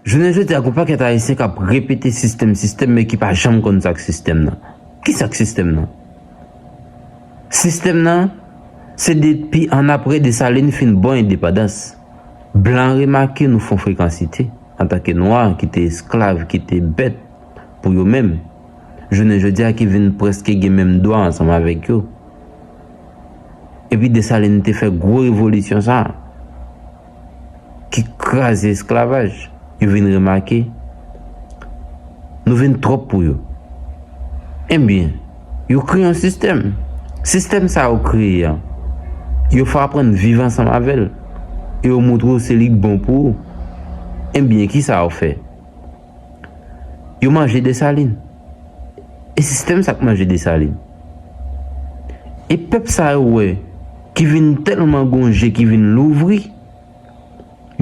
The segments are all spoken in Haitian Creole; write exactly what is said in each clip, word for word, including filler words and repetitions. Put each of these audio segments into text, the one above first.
Jounen jodi a, gen yon pakèt Ayisyen k ap repete sistèm, sistèm, men ki pa janm konn sa k sistèm nan. Ki sa k sistèm nan? Sistèm nan, se depi annapre Desalin fin ba w endepandans. Blan remake nou fè yon frekansite, antanke nwa ki te esklav, ki te bèt pou yo menm. Jounen jodi a ki vin prèske gen menm dwa ansanm avèk yo. Epi Desalin te fè gwo revolisyon sa a, ki kraze esklavaj. Yo vin remake, nou vin twòp pou yo. Ebyen, yo kreye yon sistèm. Sistèm sa yo kreye an, yo fè w aprann viv ansanm avè l. E yo montre w se li k bon pou ou. Ebyen, ki sa yo fè? Yo manje Desalin. E sistèm sa k manje Desalin. E pèp sa yo wè, ki vin tèlman gen yon je ki vin louvri,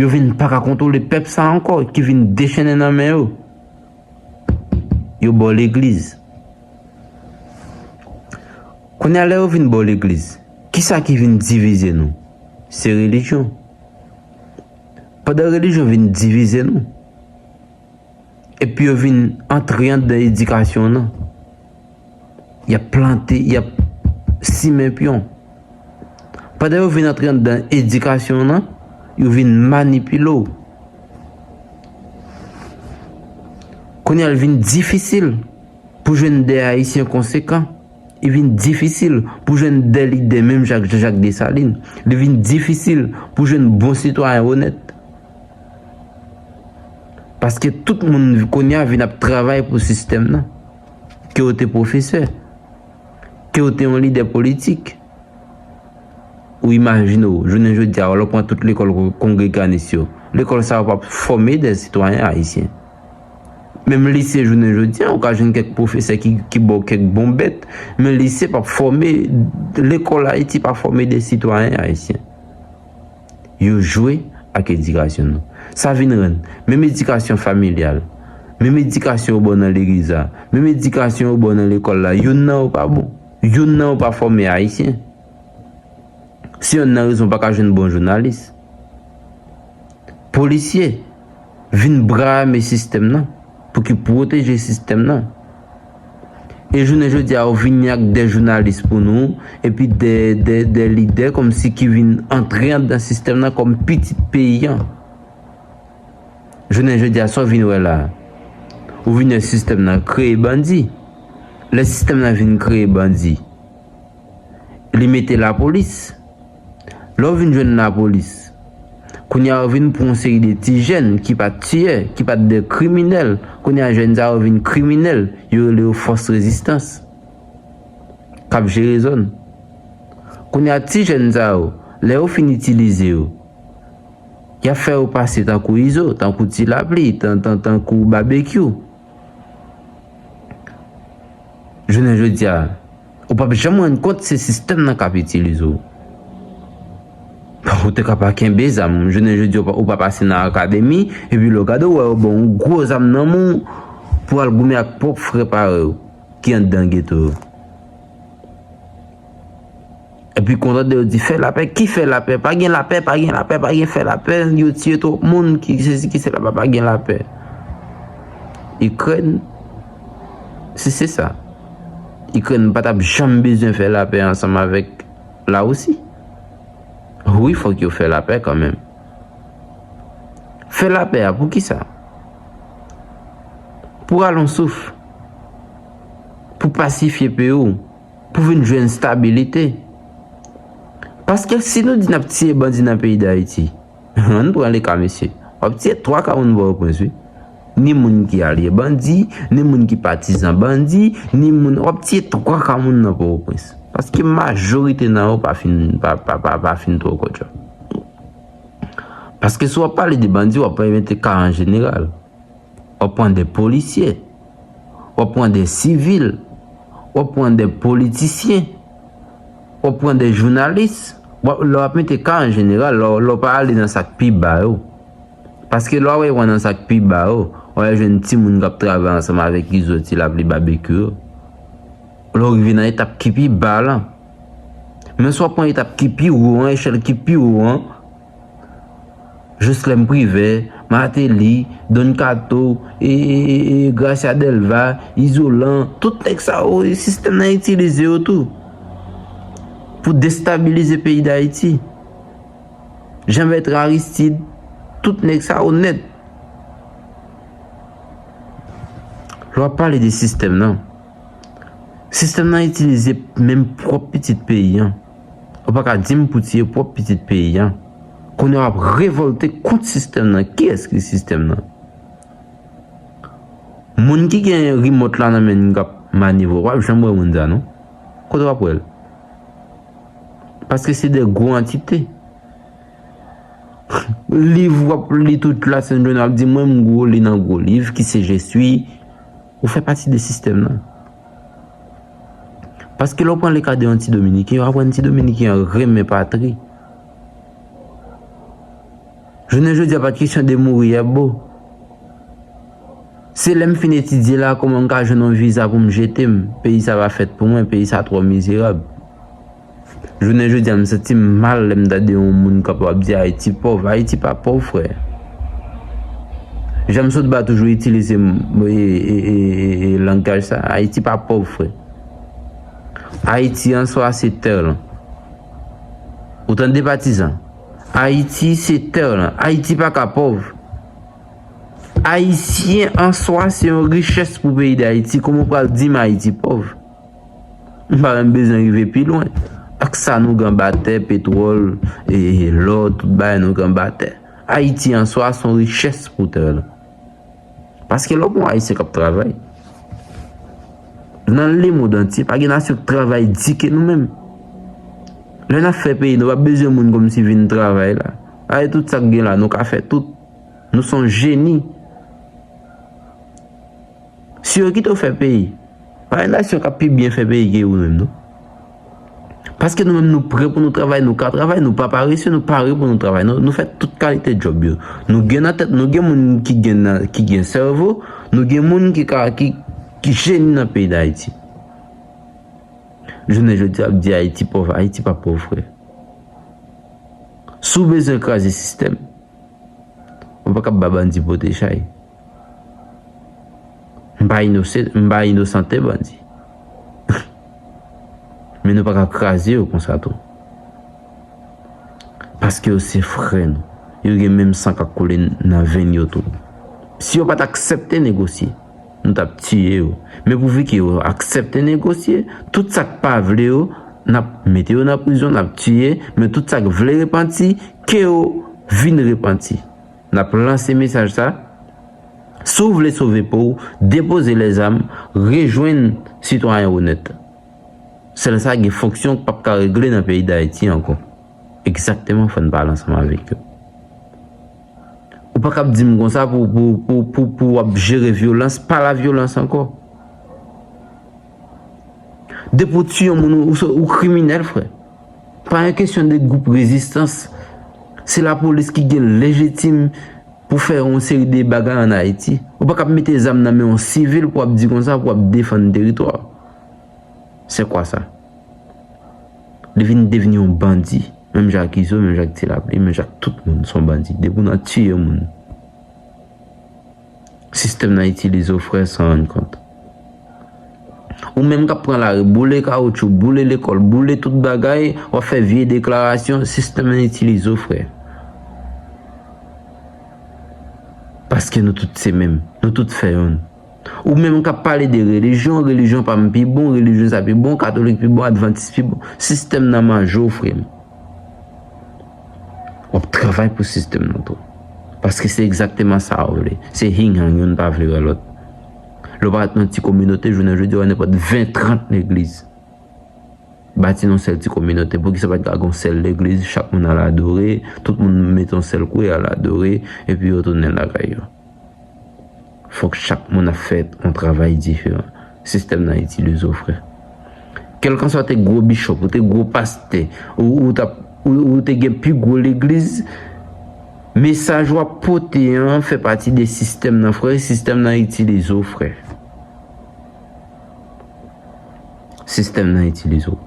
yo vin pa ka kontwole pèp sa ankò, ki vin dechennen nan men yo. Yo ba w legliz. Kounye a, lè yo vin ba w legliz, ki sa ki vin divize nou? Se relijyon. Pandan relijyon vin divize nou, epi yo vin antre anndan edikasyon nan, y ap plante, y ap simen pyon. Pandan yo vin antre anndan edikasyon nan, yo vin manipile w. Kounye a, l vin difisil pou jwenn de Ayisyen konsekan. Li vin difisil pou jwenn de lidè menm jan ak Jean-Jacques Dessalines. Li vin difisil pou jwenn bon sitwayen onèt. Paske tout moun kounye a vin ap travay pou sistèm nan. Ke w te pwofesè, ke w te yon lidè politik. Ou imajine w, jounen jodi a, lè w pran tout lekòl ko-, kongreganis yo, lekòl sa yo p ap fòme de sitwayen ayisyen. Menm lise jounen jodi a, ou ka jwenn kèk pwofesè ki, ki ba w kèk bon bèt, men lise p ap fòme, lekòl Ayiti pa fòme de sitwayen ayisyen. Yo jwe ak edikasyon nou. Sa vin rann, menm edikasyon familyal, menm edikasyon yo ba w nan legliz la, menm edikasyon yo ba w nan lekòl la, youn nan yo pa bon. Youn nan yo pa fòme ayisyen. Se yonn nan rezon w pa ka jwenn bon jounalis. Polisye vin bra ame sistèm nan pou ki pwoteje sistèm nan. E jounen jodi a, yo vini ak de jounalis pou nou, epi de, de, de lidè kòmsi ki vin antre anndan sistèm nan kòm pitit peyi an. Jounen jodi a, sa w vin wè la a, ou vin wè sistèm nan kreye bandi. Lè sistèm nan vin kreye bandi, li mete lapolis. Lè w vin jwenn lapolis, kounye a yo vin pran yon seri de ti jèn ki pa t tiyè, ki pa t de kriminèl. Kounye a jèn sa yo vin kriminèl, yo rele yo fòs rezistans k ap jere zòn. Kounye a ti jèn sa yo, lè yo fin itilize yo, y ap fè yo pase tankou Izo, tankou Ti Lapli, tan, tan, tankou Babekyou. Jounen jodi a, ou p ap janm rann kont se sistèm nan k ap itilize w. Ou te ka pa kenbe zam, jounen jodi a ou pa, ou pa pase nan akademi, epi lè w gade w wè yo ba w yon gwo zam nan men w pou al goumen ak pwòp frè parèy ou ki anndan geto yo. Epi kontan de yo di fè lapè, ki fè lapè, pa gen lapè, pa gen lapè, pa gen fè lapè, yo tiye twòp moun, ki sesi, ki sela, pa, pa gen lapè. Ikrèn, si se sa, Ikrèn pa t ap janm bezwen fè lapè ansanm avèk Larisi. Wi, fòk yo fè lapè kanmenm. Fè lapè a, pou ki sa? Pou rale yon souf, pou pasifye peyi w, pou vin jwenn stabilite. Paske si nou di n ap tiye bandi nan peyi Dayiti, ann pran le ka, mesye, w ap tiye twa ka moun Pòtoprens, wi. Ni moun ki alye bandi, ni moun ki patizan bandi, ni moun, w ap tiye twa ka moun nan Pòtoprens. Paske majorite nan yo pa fin, pa, pa, pa, pa fin twò kòdjòb. Paske si w ap pale de bandi, w ap mete ka an jeneral. W ap pran de polisye, w ap pran de sivil, w ap pran de politisyen, w ap pran de jounalis. W ap, lè w ap mete ka an jeneral, lè w, lè w pa ale nan sa k pi ba yo. Paske lè w ap nan sa k pi ba yo, w ap jwenn timoun k ap travay ansanm avèk Izo, Ti Lapli, Babekyou yo. Lè w rive nan etap ki pi ba la. Men si w ap pran etap ki pi wo an, echèl ki pi wo an, Joslèn Privè, Martelly, Don Kato, e, e, e, e, Gracia Delva, Izolan, tout nèg sa yo, sistèm nan itilize yo tou pou destabilize peyi Dayiti. Jean Bertrand Aristide, tout nèg sa yo nèt. Lè w ap pale de sistèm nan, sistèm nan itilize menm pwòp pitit peyi an. Ou pa ka di m pou tiye pwòp pitit peyi an. Kounye a w ap revòlte kont sistèm nan. Kiyès ki sistèm nan? Moun ki gen rimòt la nan men l k ap manevre, w ap janm wè moun sa non. Kote w ap wè l? Paske se de gwo antite. Liv w ap li tout la, se jwenn w ap di mwen m gwo, li nan gwo liv ki se Je suis. Ou fè pati de sistèm nan. Paske lè w pran le ka de yon ti dominiken, w aprann ti dominiken an renmen patri. Jounen jodi a pa t kesyon de mouri yè bo. Se lè m fin etidye la kòman m ka jwenn yon viza pou m jete m. Peyi sa pa fèt pou mwen, peyi sa twò mizerab. Jounen jodi a m santi m mal lè m tande yon moun k ap ap di Ayiti pòv. Ayiti pa pòv frè. Jan m sot ba toujou itilize m, e, e, e, e, e, langaj sa. Ayiti pa pòv frè. Ayiti an swa se tè lan. Ou tande patizan? Ayiti se tè lan. Ayiti pa ka pòv. Ayisyen an swa se yon richès pou peyi Dayiti. Kòman w pral di m Ayiti pòv? M pa menm bezwen rive pi lwen. Ak sa nou gen anba tè, petwòl, e, e, lò, tout bagay nou gen anba tè. Ayiti an swa se yon richès pou tè lan. Paske lè w pran Ayisyen k ap travay, nan lemonn antye, pa gen nasyon k travay di ke nou menm. Lè n ap fè peyi, nou pa bezwen moun kòmsi vin travay la. Ay tout sa k gen la, nou ka fè tout. Nou se yon jeni. Si yo kite w fè peyi, pa gen nasyon k ap pi byen fè peyi ke ou menm, non. Paske nou menm nou prè pou nou travay, nou ka travay, nou pa parese, nou pare pou nou travay. Nou, nou fè tout kalite djòb yo. Nou gen nan tèt, nou gen moun ki gen nan, ki gen sèvo, nou gen moun ki ka, ki, ki jeni nan peyi Dayiti. Jounen jodi a ap di Ayiti pòv, Ayiti pa pòv, frè. Si w bezwen kraze sistèm, ou pa ka ba bandi pote chay. M pa inosan, m pa inosante bandi. Men nou pa ka kraze yo konsa tou. Paske yo se frè nou. Yo gen menm san k ap koule nan venn yo tou. Si yo pa t aksepte negosye, nou t ap tiye yo. Men pouvi ke yo aksepte negosye, tout sa k pa vle yo, n ap mete yo nan prizon, n ap tiye, men tout sa k vle repanti, ke yo vin repanti. N ap lanse mesaj sa. Si w vle sove po w, depoze lèzam, rejwenn sitwayen onèt. Sèl sa gen fonksyon k p ap ka regle nan peyi Dayiti ankò. Egzakteman, fò n pale ansanm avèk yo. Ou pa kab di m konsa pou, pou, pou, pou, pou w ap jere vyolans, pa lavyolans ankò. Depi w tiye yon moun, ou, ou, ou kriminèl, frè. Pa yon kesyon de gwoup rezistans. Se lapolis ki gen lejitim pou fè yon seri de bagay ann Ayiti. Ou pa kab mete zam nan men yon sivil pou w ap di konsa, pou w ap defann teritwa w. C'est quoi ça? Li vin devni yon bandi. Menm jan ak Izo, menm jan ak Ti Lapli, menm jan ak tout moun, se yon bandi. Depi w nan tiye moun. Sistèm nan itilize w, frè, san rann kont. Ou menm k ap pran lari, boule kawotchou, boule lekòl, boule tout bagay, w ap fè vye deklarasyon, sistèm nan itilize w, frè. Paske nou tout se menm, nou tout fè yonn. Ou menm k ap pale de relijyon, relijyon pa m pi bon, relijyon sa pi bon, katolik pi bon, advantis pi bon. Sistèm nan manje w, frè m. W ap travay pou sistèm nan tou. Paske se egzakteman sa yo vle. Se hing hang, youn pa vle wè lòt. Lè w parèt nan ti kominote, jounen jodi a, w wè nenpòt ven, trant legliz. Bati nan sèl ti kominote. Poukisa pa t ka gen yon sèl legliz, chak moun al adore, tout moun mete yon sèl kwe, al adore, epi yo tounen lakay yo? Fòk chak moun ap fè yon travay diferan. Sistèm nan itilize w, frè. Kèlkanswa w te gwo bichòp, ou te gwo pastè, ou, ou t ap, ou, ou te gen pi gwo legliz, mesaj w ap pote an fè pati de sistèm nan, frè. Sistèm nan itilize w, frè. Sistèm nan itilize w.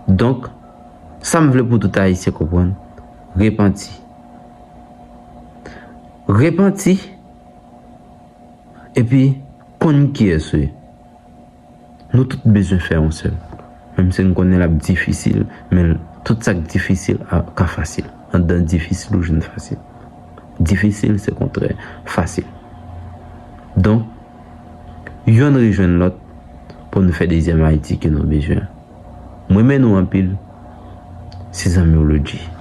Donk, sa m vle pou tout Ayisyen konprann, repanti. Repanti, epi konn kiyès ou ye. Nou tout bezwen fè yon sèl. Menm si n konnen l ap difisil, men tout sa k difisil a ka fasil. Anndan difisil, ou jwenn fasil. Difisil, se kontrè fasil. Donk, yonn rejwenn lòt pou nou fè dezyèm Ayiti ke nou bezwen. Mwen renmen nou anpil. Se zanmi w Lodji.